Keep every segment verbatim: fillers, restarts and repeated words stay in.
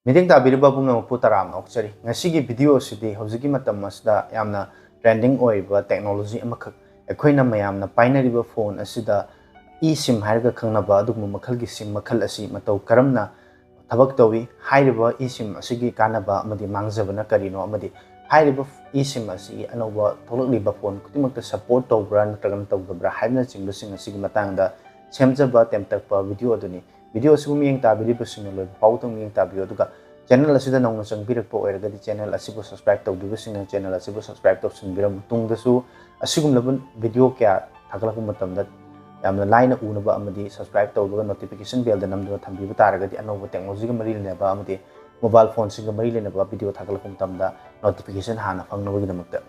ꯃꯤꯠꯌꯦꯡ ꯇꯥꯕꯤꯔꯤꯕ ꯄꯨꯝꯅꯃꯛꯄꯨ ꯇꯔꯥꯝꯅ ꯑꯣꯛꯆꯔꯤ꯫ ꯉꯁꯤꯒꯤ ꯚꯤꯗꯤꯑꯣ ꯑꯁꯤꯗꯤ ꯍꯧꯖꯤꯛꯀꯤ ꯃꯇꯝ ꯑꯁꯤꯗ ꯌꯥꯝꯅ ꯇ꯭ꯔꯦꯟꯗꯤꯡ ꯑꯣꯏꯔꯤꯕ ꯇꯦꯛꯅꯣꯂꯣꯖꯤ ꯑꯃꯈꯛ, ꯑꯩꯈꯣꯏꯅ ꯃꯌꯥꯝꯅ ꯄꯥꯏꯅꯔꯤꯕ ꯐꯣꯟ ꯑꯁꯤꯗ eSIM ꯍꯥꯏꯔꯒ ꯈꯪꯅꯕ ꯑꯗꯨꯒꯨꯝꯕ ꯃꯈꯜꯒꯤ ꯁꯤꯝ ꯃꯈꯜ ꯑꯁꯤ ꯃꯇꯧ ꯀꯔꯝꯅ ꯊꯕꯛ ꯇꯧꯏ, ꯍꯥꯏꯔꯤꯕ eSIM ꯑꯁꯤꯒꯤ ꯀꯥꯟꯅꯕ ꯑꯃꯗꯤ ꯃꯥꯡꯖꯕꯅ ꯀꯔꯤꯅꯣ, ꯑꯃꯗꯤ ꯍꯥꯏꯔꯤꯕ eSIM ꯑꯁꯤ ꯑꯅꯧꯕ ꯊꯣꯛꯂꯛꯂꯤꯕ ꯐꯣꯟ ꯈꯨꯗꯤꯡꯃꯛꯇ ꯁꯄꯣꯔꯠ ꯇꯧꯕ꯭ꯔꯥ ꯅꯠꯇ꯭ꯔꯒꯅ ꯇꯧꯗꯕ꯭ꯔꯥ ꯍꯥꯏꯕꯅꯆꯤꯡꯕꯁꯤꯡ ꯑꯁꯤꯒꯤ ꯃꯇꯥꯡꯗ ꯁꯦꯝꯖꯕ ꯇꯦꯟꯇꯛꯄ ꯚꯤꯗꯤꯑꯣ ꯑꯗꯨꯅꯤ꯫ ꯚꯤꯗꯤꯑꯣ ꯑꯁꯤꯕꯨ ꯃꯤꯠꯌꯦꯡ ꯇꯥꯕꯤꯔꯤꯕꯁꯤꯡꯅ ꯂꯣꯏꯕ ꯐꯥꯎꯕꯗ ꯃꯤꯠꯌꯦꯡ ꯇꯥꯕꯤꯌꯨ, ꯑꯗꯨꯒ ꯆꯦꯅꯦꯜ ꯑꯁꯤꯗ ꯅꯧꯅ ꯆꯪꯕꯤꯔꯛꯄ ꯑꯣꯏꯔꯒꯗꯤ ꯆꯦꯅꯦꯜ ꯑꯁꯤꯕꯨ ꯁꯕꯁꯀ꯭ꯔꯥꯏꯕ ꯇꯧꯗ꯭ꯔꯤꯕꯁꯤꯡꯅ ꯆꯦꯅꯦꯜ ꯑꯁꯤꯕꯨ ꯁꯕꯁꯀ꯭ꯔꯥꯏꯕ ꯇꯧꯁꯤꯟꯕꯤꯔꯕ ꯃꯇꯨꯡꯗꯁꯨ ꯑꯁꯤꯒꯨꯝꯂꯕ ꯚꯤꯗꯤꯑꯣ ꯀꯌꯥ ꯊꯥꯒꯠꯂꯛꯄ ꯃꯇꯝꯗ ꯌꯥꯝꯅ ꯂꯥꯏꯅ ꯎꯅꯕ ꯑꯃꯗꯤ ꯁꯕꯁꯀ꯭ꯔꯥꯏꯕ ꯇꯧꯔꯒ ꯅꯣꯇꯤꯐꯤꯀꯦꯁꯟ ꯕꯦꯜꯗ ꯅꯝꯗꯨꯅ ꯊꯝꯕꯤꯕ ꯇꯥꯔꯒꯗꯤ ꯑꯅꯧꯕ ꯇꯦꯛꯅꯣꯂꯣꯖꯤꯒ ꯃꯔꯤ ꯂꯩꯅꯕ ꯑꯃꯗꯤ ꯃꯣꯕꯥꯏꯜ ꯐꯣꯟꯁꯤꯡꯒ ꯃꯔꯤ ꯂꯩꯅꯕ ꯚꯤꯗꯤꯑꯣ ꯊꯥꯒꯠꯂꯛꯄ ꯃꯇꯝꯗ ꯅꯣꯇꯤꯐꯤꯀꯦꯁꯟ ꯍꯥꯟꯅ ꯐꯪꯅꯕꯒꯤꯗꯃꯛꯇ꯫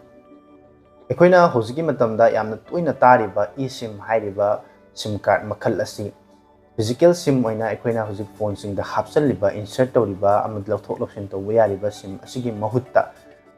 ꯑꯩꯈꯣꯏꯅ ꯍꯧꯖꯤꯛꯀꯤ ꯃꯇꯝꯗ ꯌꯥꯝꯅ ꯇꯣꯏꯅ ꯇꯥꯔꯤꯕ eSIM ꯍꯥꯏꯔꯤꯕ ꯁꯤꯝ ꯀꯥꯔꯗ ꯃꯈꯜ ꯑꯁꯤ ꯐꯤꯖꯤꯀꯦꯜ ꯁꯤꯝ ꯑꯣꯏꯅ ꯑꯩꯈꯣꯏꯅ ꯍꯧꯖꯤꯛ ꯐꯣꯟꯁꯤꯡꯗ ꯍꯥꯞꯆꯜꯂꯤꯕ, ꯏꯟꯁꯔꯠ ꯇꯧꯔꯤꯕ ꯑꯃꯗꯤ ꯂꯧꯊꯣꯛ ꯂꯧꯁꯤꯟ ꯇꯧꯕ ꯌꯥꯔꯤꯕ ꯁꯤꯝ ꯑꯁꯤꯒꯤ ꯃꯍꯨꯠꯇ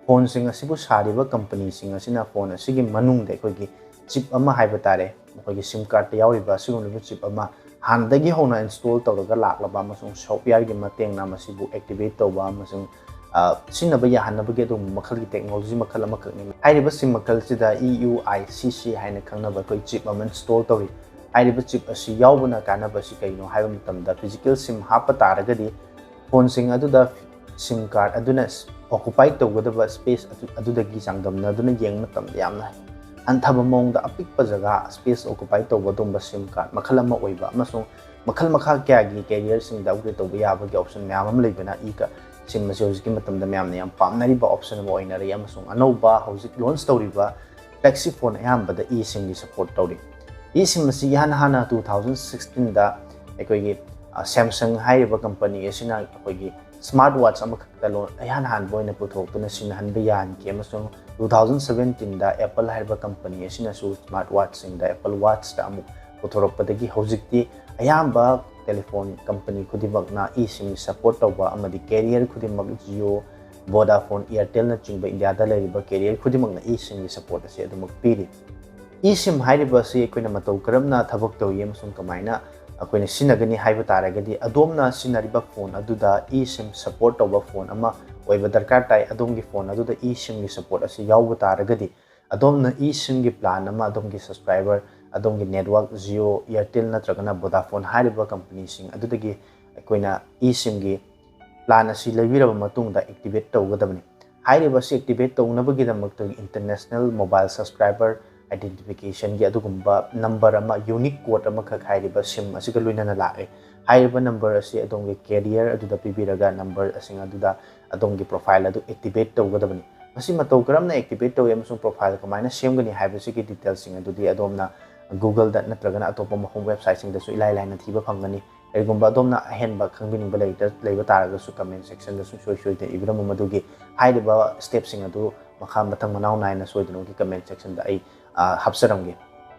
ꯐꯣꯟꯁꯤꯡ ꯑꯁꯤꯕꯨ ꯁꯥꯔꯤꯕ ꯀꯝꯄꯅꯤꯁꯤꯡ ꯑꯁꯤꯅ ꯐꯣꯟ ꯑꯁꯤꯒꯤ ꯃꯅꯨꯡꯗ ꯑꯩꯈꯣꯏꯒꯤ ꯆꯤꯞ ꯑꯃ ꯍꯥꯏꯕ ꯇꯥꯔꯦ, ꯃꯈꯣꯏꯒꯤ ꯁꯤꯝ ꯀꯥꯔꯗꯇ ꯌꯥꯎꯔꯤꯕ ꯑꯁꯤꯒꯨꯝꯂꯕ ꯆꯤꯞ ꯑꯃ ꯍꯥꯟꯅꯗꯒꯤ ꯍꯧꯅ ꯏꯟꯁꯇꯣꯜ ꯇꯧꯔꯒ ꯂꯥꯛꯂꯕ ꯑꯃꯁꯨꯡ ꯁꯣꯐꯋꯦꯌꯔꯒꯤ ꯃꯇꯦꯡꯅ ꯃꯁꯤꯕꯨ ꯑꯦꯛꯇꯤꯚꯦꯠ ꯇꯧꯕ ꯑꯃꯁꯨꯡ, ꯑ, ꯁꯤꯖꯤꯟꯅꯕ ꯌꯥꯍꯟꯅꯕꯒꯤ ꯑꯗꯨꯒꯨꯝꯕ ꯃꯈꯜꯒꯤ ꯇꯦꯛꯅꯣꯂꯣꯖꯤ ꯃꯈꯜ ꯑꯃꯈꯛꯅꯤ꯫ ꯍꯥꯏꯔꯤꯕ ꯁꯤꯝ ꯃꯈꯜꯁꯤꯗ E U I C C ꯍꯥꯏꯅ ꯈꯪꯅꯕ ꯑꯩꯈꯣꯏ ꯆꯤꯞ ꯑꯃ ꯏꯟꯁꯇꯣꯜ ꯇꯧꯔꯤ꯫ ꯍꯥꯏꯔꯤꯕ ꯆꯤꯞ ꯑꯁꯤ ꯌꯥꯎꯕꯅ ꯀꯥꯟꯅꯕ ꯑꯁꯤ ꯀꯔꯤꯅꯣ ꯍꯥꯏꯕ ꯃꯇꯝꯗ, ꯐꯤꯖꯤꯀꯦꯜ ꯁꯤꯝ ꯍꯥꯞꯄ ꯇꯥꯔꯒꯗꯤ ꯐꯣꯟꯁꯤꯡ ꯑꯗꯨꯗ ꯁꯤꯝ ꯀꯥꯔꯗ ꯑꯗꯨꯅ ꯑꯣꯀꯨꯄꯥꯏ ꯇꯧꯒꯗꯕ ꯁ꯭ꯄꯦꯁ ꯑꯗꯨ, ꯑꯗꯨꯗꯒꯤ ꯆꯥꯡꯗꯝꯅꯗꯨꯅ ꯌꯦꯡꯕ ꯃꯇꯝꯗ ꯌꯥꯝꯅ ꯍꯟꯊꯕ ꯃꯑꯣꯡꯗ ꯑꯄꯤꯛꯄ ꯖꯒꯥ, ꯁ꯭ꯄꯦꯁ ꯑꯣꯀꯨꯄꯥꯏ ꯇꯧꯕ ꯑꯗꯨꯒꯨꯝꯕ ꯁꯤꯝ ꯀꯥꯔꯗ ꯃꯈꯜ ꯑꯃ ꯑꯣꯏꯕ ꯑꯃꯁꯨꯡ ꯃꯈꯜ ꯃꯈꯥ ꯀꯌꯥꯒꯤ ꯀꯦꯔꯤꯌꯔꯁꯤꯡꯗ ꯑꯞꯒ꯭ꯔꯦꯗ ꯇꯧꯕ ꯌꯥꯕꯒꯤ ꯑꯣꯞꯁꯟ ꯃꯌꯥꯝ ꯑꯃ ꯂꯩꯕꯅ ꯏ ꯀ-, ꯁꯤꯝ ꯑꯁꯤ ꯍꯧꯖꯤꯛꯀꯤ ꯃꯇꯝꯗ ꯃꯌꯥꯝꯅ ꯌꯥꯝ ꯄꯥꯝꯅꯔꯤꯕ ꯑꯣꯞꯁꯟ ꯑꯃ ꯑꯣꯏꯅꯔꯤ꯫ ꯑꯃꯁꯨꯡ ꯑꯅꯧꯕ ꯍꯧꯖꯤꯛ ꯂꯣꯟꯁ ꯇꯧꯔꯤꯕ ꯐ꯭ꯂꯦꯒꯁꯤꯞ ꯐꯣꯟ ꯑꯌꯥꯝꯕꯗ eSIM ꯒꯤ ꯁꯄꯣꯔꯠ ꯇꯧꯔꯤ꯫ eSIM ꯑꯁꯤ ꯏꯍꯥꯟ ꯍꯥꯟꯅ two thousand sixteen ꯗ ꯑꯩꯈꯣꯏꯒꯤ, ꯑ, Samsung ꯍꯥꯏꯔꯤꯕ ꯀꯝꯄꯅꯤ ꯑꯁꯤꯅ ꯑꯩꯈꯣꯏꯒꯤ ꯁ꯭ꯃꯥꯔꯠ ꯋꯥꯠꯆ ꯑꯃꯈꯛꯇ ꯂꯣꯟ-, ꯏꯍꯥꯟ ꯍꯥꯟꯕ ꯑꯣꯏꯅ ꯄꯨꯊꯣꯛꯇꯨꯅ ꯁꯤꯟꯅꯍꯟꯕ ꯌꯥꯍꯟꯈꯤ꯫ ꯑꯃꯁꯨꯡ two thousand seventeen ꯗ Apple ꯍꯥꯏꯔꯤꯕ ꯀꯝꯄꯅꯤ ꯑꯁꯤꯅꯁꯨ ꯁ꯭ꯃꯥꯔꯠ ꯋꯥꯠꯆꯁꯤꯡꯗ Apple Watch ꯇ ꯑꯃꯨꯛ ꯄꯨꯊꯣꯔꯛꯄꯗꯒꯤ ꯍꯧꯖꯤꯛꯇꯤ ꯑꯌꯥꯝꯕ ꯇꯦꯂꯤꯐꯣꯟ ꯀꯝꯄꯅꯤ ꯈꯨꯗꯤꯡꯃꯛꯅ eSIM ꯁꯄꯣꯔꯠ ꯇꯧꯕ ꯑꯃꯗꯤ ꯀꯦꯔꯤꯌꯔ ꯈꯨꯗꯤꯡꯃꯛ Jio, Vodafone, Airtel ꯅꯆꯤꯡꯕ ꯏꯟꯗꯤꯌꯥꯗ ꯂꯩꯔꯤꯕ ꯀꯦꯔꯤꯌꯔ ꯈꯨꯗꯤꯡꯃꯛꯅ eSIM ꯒꯤ ꯁꯄꯣꯔꯠ ꯑꯁꯤ ꯑꯗꯨꯃꯛ ꯄꯤꯔꯤ꯫ eSIM ꯍꯥꯏꯔꯤꯕ ꯑꯁꯤ ꯑꯩꯈꯣꯏꯅ ꯃꯇꯧ ꯀꯔꯝꯅ ꯊꯕꯛ ꯇꯧꯏ ꯑꯃꯁꯨꯡ ꯀꯃꯥꯏꯅ, ꯑ, ꯑꯩꯈꯣꯏꯅ ꯁꯤꯖꯤꯟꯅꯒꯅꯤ ꯍꯥꯏꯕ ꯇꯥꯔꯒꯗꯤ, ꯑꯗꯣꯝꯅ ꯁꯤꯖꯤꯟꯅꯔꯤꯕ ꯐꯣꯟ ꯑꯗꯨꯗ eSIM support ꯇꯧꯕ ꯐꯣꯟ ꯑꯃ ꯑꯣꯏꯕ ꯗꯔꯀꯥꯔ ꯇꯥꯏ꯫ ꯑꯗꯣꯝꯒꯤ ꯐꯣꯟ ꯑꯗꯨꯗ eSIM ꯒꯤ support ꯑꯁꯤ ꯌꯥꯎꯕ ꯇꯥꯔꯒꯗꯤ, ꯑꯗꯣꯝꯅ eSIM ꯒꯤ plan ꯑꯃ ꯑꯗꯣꯝꯒꯤ subscriber, ꯑꯗꯣꯝꯒꯤ network, Jio, Airtel ꯅꯠꯇ꯭ꯔꯒꯅ Vodafone ꯍꯥꯏꯔꯤꯕ company ꯁꯤꯡ ꯑꯗꯨꯗꯒꯤ ꯑꯩꯈꯣꯏꯅ eSIM ꯒꯤ plan ꯑꯁꯤ ꯂꯩꯕꯤꯔꯕ ꯃꯇꯨꯡꯗ activate ꯇꯧꯒꯗꯕꯅꯤ꯫ ꯍꯥꯏꯔꯤꯕ ꯑꯁꯤ activate ꯇꯧꯅꯕꯒꯤꯗꯃꯛꯇ international mobile subscriber identification ꯒꯤ ꯑꯗꯨꯒꯨꯝꯕ number ꯑꯃ, unique code ꯑꯃꯈꯛ ꯍꯥꯏꯔꯤꯕ SIM ꯑꯁꯤꯒ ꯂꯣꯏꯅꯅ ꯂꯥꯛꯑꯦ꯫ ꯍꯥꯏꯔꯤꯕ number ꯑꯁꯤ ꯑꯗꯣꯝꯒꯤ carrier ꯑꯗꯨꯗ ꯄꯤꯕꯤꯔꯒ number ꯁꯤꯡ ꯑꯗꯨꯗ ꯑꯗꯣꯝꯒꯤ profile ꯑꯗꯨ activate ꯇꯧꯒꯗꯕꯅꯤ꯫ ꯃꯁꯤ ꯃꯇꯧ ꯀꯔꯝꯅ activate ꯇꯧꯏ ꯑꯃꯁꯨꯡ profile ꯀꯃꯥꯏꯅ ꯁꯦꯝꯒꯅꯤ ꯍꯥꯏꯕꯁꯤꯒꯤ details ꯁꯤꯡ ꯑꯗꯨꯗꯤ ꯑꯗꯣꯝꯅ Google ꯗ ꯅꯠꯇ꯭ꯔꯒꯅ ꯑꯇꯣꯞꯄ ꯃꯐꯝ website ꯁꯤꯡꯗꯁꯨ ꯏꯂꯥꯏ ꯂꯥꯏꯅ ꯊꯤꯕ ꯐꯪꯒꯅꯤ꯫ ꯀꯔꯤꯒꯨꯝꯕ ꯑꯗꯣꯝꯅ ꯑꯍꯦꯟꯕ ꯈꯪꯕꯤꯅꯤꯡꯕ ꯂꯩꯇ-, ꯂꯩꯕ ꯇꯥꯔꯒꯁꯨ comment section ꯗ ꯁꯨꯡꯁꯣꯏ ꯁꯣꯏꯗꯅ ꯏꯕꯤꯔꯝꯃꯨ, ꯃꯗꯨꯒꯤ ꯍꯥꯏꯔꯤꯕ step ꯁꯤꯡ ꯑꯗꯨ ꯃꯈꯥ ꯃꯊꯪ ꯃꯅꯥꯎ ꯅꯥꯏꯅ ꯁꯣꯏꯗꯅꯃꯛꯀꯤ comment section ꯗ ꯑꯩ, ꯑ, ꯍꯥꯞꯆꯔꯝꯒꯦ꯫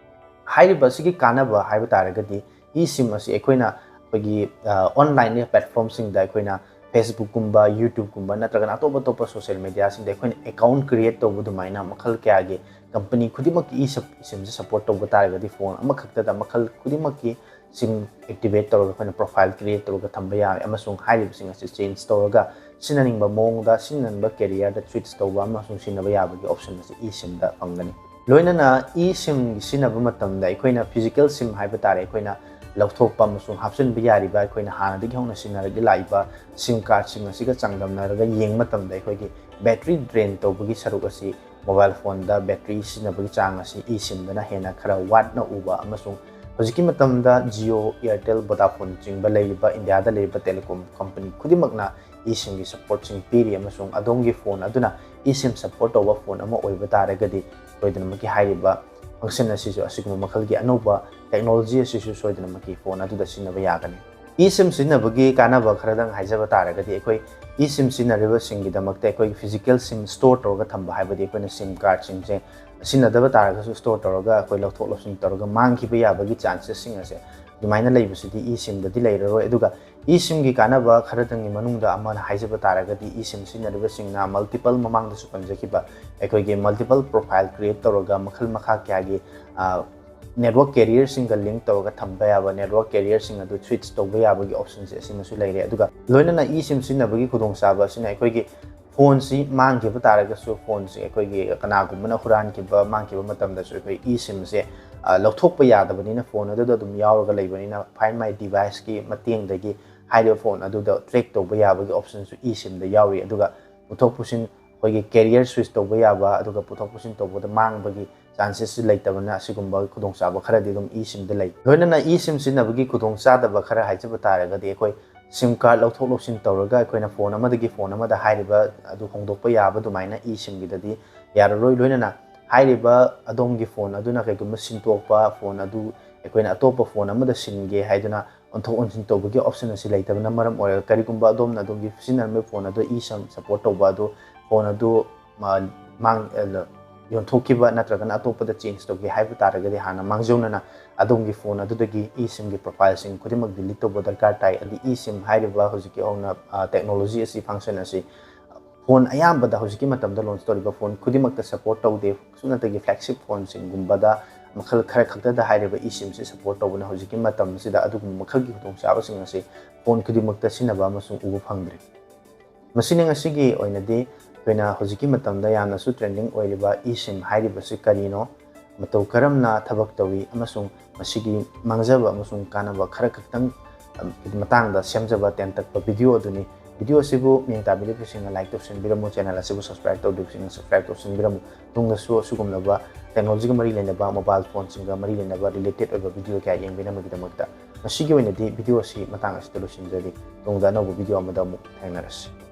ꯍꯥꯏꯔꯤꯕ ꯑꯁꯤꯒꯤ ꯀꯥꯟꯅꯕ ꯍꯥꯏꯕ ꯇꯥꯔꯒꯗꯤ, eSIM ꯑꯁꯤ ꯑꯩꯈꯣꯏꯅ ꯑꯩꯈꯣꯏꯒꯤ, ꯑ, online platform ꯁꯤꯡꯗ, ꯑꯩꯈꯣꯏꯅ Facebook ꯀꯨꯝꯕ, YouTube ꯀꯨꯝꯕ ꯅꯠꯇ꯭ꯔꯒꯅ ꯑꯇꯣꯞ ꯑꯇꯣꯞꯄ social media ꯁꯤꯡꯗ ꯑꯩꯈꯣꯏꯅ account create ꯇꯧꯕ ꯑꯗꯨꯃꯥꯏꯅ ꯃꯈꯜ ꯀꯌꯥꯒꯤ company ꯈꯨꯗꯤꯡꯃꯛꯀꯤ eSIM ꯁꯦ support ꯇꯧꯕ ꯇꯥꯔꯒꯗꯤ, ꯐꯣꯟ ꯑꯃꯈꯛꯇꯗ ꯃꯈꯜ ꯈꯨꯗꯤꯡꯃꯛꯀꯤ SIM activate ꯇꯧꯔꯒ ꯑꯩꯈꯣꯏꯅ profile create ꯇꯧꯔꯒ ꯊꯝꯕ ꯌꯥꯏ, ꯑꯃꯁꯨꯡ ꯍꯥꯏꯔꯤꯕꯁꯤꯡ ꯑꯁꯤ change ꯇꯧꯔꯒ ꯁꯤꯖꯤꯟꯅꯅꯤꯡꯕ ꯃꯑꯣꯡꯗ, ꯁꯤꯖꯤꯟꯅꯅꯤꯡꯕ carrier ꯗ switch ꯇꯧꯕ ꯑꯃꯁꯨꯡ ꯁꯤꯖꯤꯟꯅꯕ ꯌꯥꯕꯒꯤ option ꯑꯁꯤ eSIM ꯗ ꯐꯪꯒꯅꯤ꯫ ꯂꯣꯏꯅꯅ eSIM ꯁꯤꯖꯤꯟꯅꯕ ꯃꯇꯝꯗ ꯑꯩꯈꯣꯏꯅ physical SIM ꯍꯥꯏꯕ ꯇꯥꯔꯦ, ꯑꯩꯈꯣꯏꯅ ꯂꯧꯊꯣꯛꯄ ꯑꯃꯁꯨꯡ ꯍꯥꯞꯆꯤꯟꯕ ꯌꯥꯔꯤꯕ, ꯑꯩꯈꯣꯏꯅ ꯍꯥꯟꯅꯗꯒꯤ ꯍꯧꯅ ꯁꯤꯖꯤꯟꯅꯔꯛꯂꯤ ꯂꯥꯛꯏꯕ SIM card ꯁꯤꯡ ꯑꯁꯤꯒ ꯆꯥꯡꯗꯝꯅꯔꯒ ꯌꯦꯡꯕ ꯃꯇꯝꯗ, ꯑꯩꯈꯣꯏꯒꯤ battery drain ꯇꯧꯕꯒꯤ ꯁꯔꯨꯛ ꯑꯁꯤ mobile phone ꯗ battery ꯁꯤꯖꯤꯟꯅꯕꯒꯤ ꯆꯥꯡ ꯑꯁꯤ eSIM ꯗꯅ ꯍꯦꯟꯅ ꯈꯔ ꯋꯥꯠꯅ ꯎꯕ, ꯑꯃꯁꯨꯡ ꯍꯧꯖꯤꯛꯀꯤ ꯃꯇꯝꯗ Jio, Airtel, Vodafone ꯆꯤꯡꯕ ꯂꯩꯔꯤꯕ ꯏꯟꯗꯤꯌꯥꯗ ꯂꯩꯔꯤꯕ telecom company ꯈꯨꯗꯤꯡꯃꯛꯅ eSIM ꯒꯤ support ꯁꯤꯡ ꯄꯤꯔꯤ, ꯑꯃꯁꯨꯡ ꯑꯗꯣꯝꯒꯤ ꯐꯣꯟ ꯑꯗꯨꯅ eSIM support ꯇꯧꯕ ꯐꯣꯟ ꯑꯃ ꯑꯣꯏꯕ ꯇꯥꯔꯒꯗꯤ, ꯁꯣꯏꯗꯅꯃꯛꯀꯤ ꯍꯥꯏꯔꯤꯕ function ꯑꯁꯤꯁꯨ, ꯑꯁꯤꯒꯨꯝꯕ ꯃꯈꯜꯒꯤ ꯑꯅꯧꯕ technology ꯑꯁꯤꯁꯨ ꯁꯣꯏꯗꯅꯃꯛꯀꯤ ꯐꯣꯟ ꯑꯗꯨꯗ ꯁꯤꯖꯤꯟꯅꯕ ꯌꯥꯒꯅꯤ꯫ eSIM ꯁꯤꯖꯤꯟꯅꯕꯒꯤ ꯀꯥꯟꯅꯕ ꯈꯔꯗꯪ ꯍꯥꯏꯖꯕ ꯇꯥꯔꯒꯗꯤ, ꯑꯩꯈꯣꯏ eSIM ꯁꯤꯖꯤꯟꯅꯔꯤꯕꯁꯤꯡꯒꯤꯗꯃꯛꯇ ꯑꯩꯈꯣꯏꯒꯤ physical SIM store ꯇꯧꯔꯒ ꯊꯝꯕ, ꯍꯥꯏꯕꯗꯤ ꯑꯩꯈꯣꯏꯅ SIM card ꯁꯤꯡꯁꯦ ꯁꯤꯖꯤꯟꯅꯗꯕ ꯇꯥꯔꯒꯁꯨ store ꯇꯧꯔꯒ ꯑꯩꯈꯣꯏ ꯂꯧꯊꯣꯛ ꯂꯧꯁꯤꯟ ꯇꯧꯔꯒ ꯃꯥꯡꯈꯤꯕ ꯌꯥꯕꯒꯤ chances ꯁꯤꯡ ꯑꯁꯦ ꯑꯗꯨꯃꯥꯏꯅ ꯂꯩꯕꯁꯤꯗꯤ eSIM ꯗꯗꯤ ꯂꯩꯔꯔꯣꯏ꯫ ꯑꯗꯨꯒ eSIM ꯒꯤ ꯀꯥꯟꯅꯕ ꯈꯔꯗꯪꯒꯤ ꯃꯅꯨꯡꯗ ꯑꯃꯅ ꯍꯥꯏꯖꯕ ꯇꯥꯔꯒꯗꯤ, eSIM ꯁꯤꯖꯤꯟꯅꯔꯤꯕꯁꯤꯡꯅ multiple, ꯃꯃꯥꯡꯗꯁꯨ ꯄꯟꯖꯈꯤꯕ, ꯑꯩꯈꯣꯏꯒꯤ multiple profile create ꯇꯧꯔꯒ ꯃꯈꯜ ꯃꯈꯥ ꯀꯌꯥꯒꯤ, ꯑ, network carrier ꯁꯤꯡꯒ link ꯇꯧꯔꯒ ꯊꯝꯕ ꯌꯥꯕ, network carrier ꯁꯤꯡ ꯑꯗꯨ switch ꯇꯧꯕ ꯌꯥꯕꯒꯤ option ꯁꯦ ꯑꯁꯤꯃꯁꯨ ꯂꯩꯔꯦ꯫ ꯑꯗꯨꯒ ꯂꯣꯏꯅꯅ eSIM ꯁꯤꯖꯤꯟꯅꯕꯒꯤ ꯈꯨꯗꯣꯡꯆꯥꯕ ꯑꯁꯤꯅ ꯑꯩꯈꯣꯏꯒꯤ phone ꯁꯤ ꯃꯥꯡꯈꯤꯕ ꯇꯥꯔꯒꯁꯨ, phone ꯁꯤ ꯑꯩꯈꯣꯏꯒꯤ ꯀꯅꯥꯒꯨꯝꯕꯅ ꯍꯨꯔꯥꯟꯈꯤꯕ, ꯃꯥꯡꯈꯤꯕ ꯃꯇꯝꯗꯁꯨ ꯑꯩꯈꯣꯏ eSIM ꯁꯦ, ꯑ, ꯂꯧꯊꯣꯛꯄ ꯌꯥꯗꯕꯅꯤꯅ, phone ꯑꯗꯨꯗ ꯑꯗꯨꯝ ꯌꯥꯎꯔꯒ ꯂꯩꯕꯅꯤꯅ, Find My Device ꯀꯤ ꯃꯇꯦꯡꯗꯒꯤ ꯍꯥꯏꯔꯤꯕ phone ꯑꯗꯨꯗ track ꯇꯧꯕ ꯌꯥꯕꯒꯤ option ꯁꯨ eSIM ꯗ ꯌꯥꯎꯔꯤ꯫ ꯑꯗꯨꯒ ꯄꯨꯊꯣꯛ ꯄꯨꯁꯤꯟ, ꯑꯩꯈꯣꯏꯒꯤ carrier switch ꯇꯧꯕ ꯌꯥꯕ, ꯑꯗꯨꯒ ꯄꯨꯊꯣꯛ ꯄꯨꯁꯤꯟ ꯇꯧꯕꯗ ꯃꯥꯡꯕꯒꯤ chances ꯁꯨ ꯂꯩꯇꯕꯅ, ꯑꯁꯤꯒꯨꯝꯕ ꯈꯨꯗꯣꯡꯆꯥꯕ ꯈꯔꯗꯤ ꯑꯗꯨꯝ eSIM ꯗ ꯂꯩ꯫ ꯂꯣꯏꯅꯅ eSIM ꯁꯤꯖꯤꯟꯅꯕꯒꯤ ꯈꯨꯗꯣꯡꯆꯥꯗꯕ ꯈꯔ ꯍꯥꯏꯖꯕ ꯇꯥꯔꯒꯗꯤ, ꯑꯩꯈꯣꯏ SIM card ꯂꯧꯊꯣꯛ ꯂꯧꯁꯤꯟ ꯇꯧꯔꯒ ꯑꯩꯈꯣꯏꯅ phone ꯑꯃꯗꯒꯤ phone ꯑꯃꯗ ꯍꯥꯏꯔꯤꯕ ꯑꯗꯨ ꯍꯣꯡꯗꯣꯛꯄ ꯌꯥꯕ ꯑꯗꯨꯃꯥꯏꯅ eSIM ꯒꯤꯗꯗꯤ ꯌꯥꯔꯔꯣꯏ꯫ ꯂꯣꯏꯅꯅ ꯍꯥꯏꯔꯤꯕ ꯑꯗꯣꯝꯒꯤ phone ꯑꯗꯨꯅ ꯀꯩꯒꯨꯝꯕ ꯁꯤꯟꯇꯣꯛꯄ, phone ꯑꯗꯨ ꯑꯩꯈꯣꯏꯅ ꯑꯇꯣꯞꯄ phone ꯑꯃꯗ ꯁꯤꯟꯒꯦ ꯍꯥꯏꯗꯨꯅ ꯑꯣꯟꯊꯣꯛ ꯑꯣꯟꯁꯤꯟ ꯇꯧꯕꯒꯤ option ꯑꯁꯤ ꯂꯩꯇꯕꯅ ꯃꯔꯝ ꯑꯣꯏꯔꯒ, ꯀꯔꯤꯒꯨꯝꯕ ꯑꯗꯣꯝꯅ ꯑꯗꯣꯝꯒꯤ ꯁꯤꯖꯤꯟꯅꯔꯝꯕ phone ꯑꯗꯨ eSIM support ꯇꯧꯕ ꯑꯗꯨ, phone ꯑꯗꯨ, ꯃ-, ꯃꯥꯡ-, ꯑ, ꯌꯣꯟꯊꯣꯛꯈꯤꯕ ꯅꯠꯇ꯭ꯔꯒꯅ ꯑꯇꯣꯞꯄꯗ change ꯇꯧꯒꯦ ꯍꯥꯏꯕ ꯇꯥꯔꯒꯗꯤ, ꯍꯥꯟꯅ ꯃꯥꯡꯖꯧꯅꯅ ꯑꯗꯣꯝꯒꯤ phone ꯑꯗꯨꯗꯒꯤ eSIM ꯒꯤ profile ꯁꯤꯡ ꯈꯨꯗꯤꯡꯃꯛ delete ꯇꯧꯕ ꯗꯔꯀꯥꯔ ꯇꯥꯏ꯫ ꯑꯗꯤ eSIM ꯍꯥꯏꯔꯤꯕ ꯍꯧꯖꯤꯛꯀꯤ ꯍꯧꯅ, ꯑ, technology ꯑꯁꯤ, function ꯑꯁꯤ phone ꯑꯌꯥꯝꯕꯗ ꯍꯧꯖꯤꯛꯀꯤ ꯃꯇꯝꯗ launch ꯇꯧꯔꯤꯕ phone ꯈꯨꯗꯤꯡꯃꯛꯇ support ꯇꯧꯗꯦ꯫ ꯁꯨꯞꯅꯇꯒꯤ flagship phone ꯁꯤꯡꯒꯨꯝꯕꯗ ꯃꯈꯜ ꯈꯔ ꯈꯛꯇꯗ ꯍꯥꯏꯔꯤꯕ eSIM ꯁꯤ support ꯇꯧꯕꯅ ꯍꯧꯖꯤꯛꯀꯤ ꯃꯇꯝꯁꯤꯗ ꯑꯗꯨꯒꯨꯝꯕ ꯃꯈꯜꯒꯤ ꯈꯨꯗꯣꯡꯆꯥꯕꯁꯤꯡ ꯑꯁꯤ phone ꯈꯨꯗꯤꯡꯃꯛꯇ ꯁꯤꯖꯤꯟꯅꯕ ꯑꯃꯁꯨꯡ ꯎꯕ ꯐꯪꯗ꯭ꯔꯦ꯫ ꯃꯁꯤꯅ ꯉꯁꯤꯒꯤ ꯑꯣꯏꯅꯗꯤ ꯑꯩꯈꯣꯏꯅ ꯍꯧꯖꯤꯛꯀꯤ ꯃꯇꯝꯗ ꯌꯥꯝꯅꯁꯨ trending ꯑꯣꯏꯔꯤꯕ eSIM ꯍꯥꯏꯔꯤꯕꯁꯤ ꯀꯔꯤꯅꯣ, ꯃꯇꯧ ꯀꯔꯝꯅ ꯊꯕꯛ ꯇꯧꯏ ꯑꯃꯁꯨꯡ ꯃꯁꯤꯒꯤ ꯃꯥꯡꯖꯕ ꯑꯃꯁꯨꯡ ꯀꯥꯟꯅꯕ ꯈꯔ ꯈꯛꯇꯪ, ꯑꯝ, ꯃꯇꯥꯡꯗ ꯁꯦꯝꯖꯕ ꯇꯦꯟꯇꯛꯄ video ꯑꯗꯨꯅꯤ꯫ Video ꯑꯁꯤꯕꯨ ꯃꯤꯠꯌꯦꯡ ꯇꯥꯕꯤꯔꯤꯕꯁꯤꯡꯅ like ꯇꯧꯁꯤꯟꯕꯤꯔꯝꯃꯨ, channel ꯑꯁꯤꯕꯨ subscribe ꯇꯧꯗ꯭ꯔꯤꯕꯁꯤꯡꯅ subscribe ꯇꯧꯁꯤꯟꯕꯤꯔꯝꯃꯨ꯫ ꯇꯨꯡꯗꯁꯨ ꯑꯁꯤꯒꯨꯝꯂꯕ technology ꯒ ꯃꯔꯤ ꯂꯩꯅꯕ, mobile phone ꯁꯤꯡꯒ ꯃꯔꯤ ꯂꯩꯅꯕ related ꯑꯣꯏꯕ video ꯀꯌꯥ ꯌꯦꯡꯕꯤꯅꯕꯒꯤꯗꯃꯛꯇ꯫ ꯉꯁꯤꯒꯤ ꯑꯣꯏꯅꯗꯤ video ꯑꯁꯤ ꯃꯇꯥꯡ ꯑꯁꯤꯗ ꯂꯣꯏꯁꯤꯟꯖꯔꯤ꯫ ꯇꯨꯡꯗ ꯑꯅꯧꯕ video ꯑꯃꯗ ꯑꯃꯨꯛ ꯊꯦꯡꯅꯔꯁꯤ꯫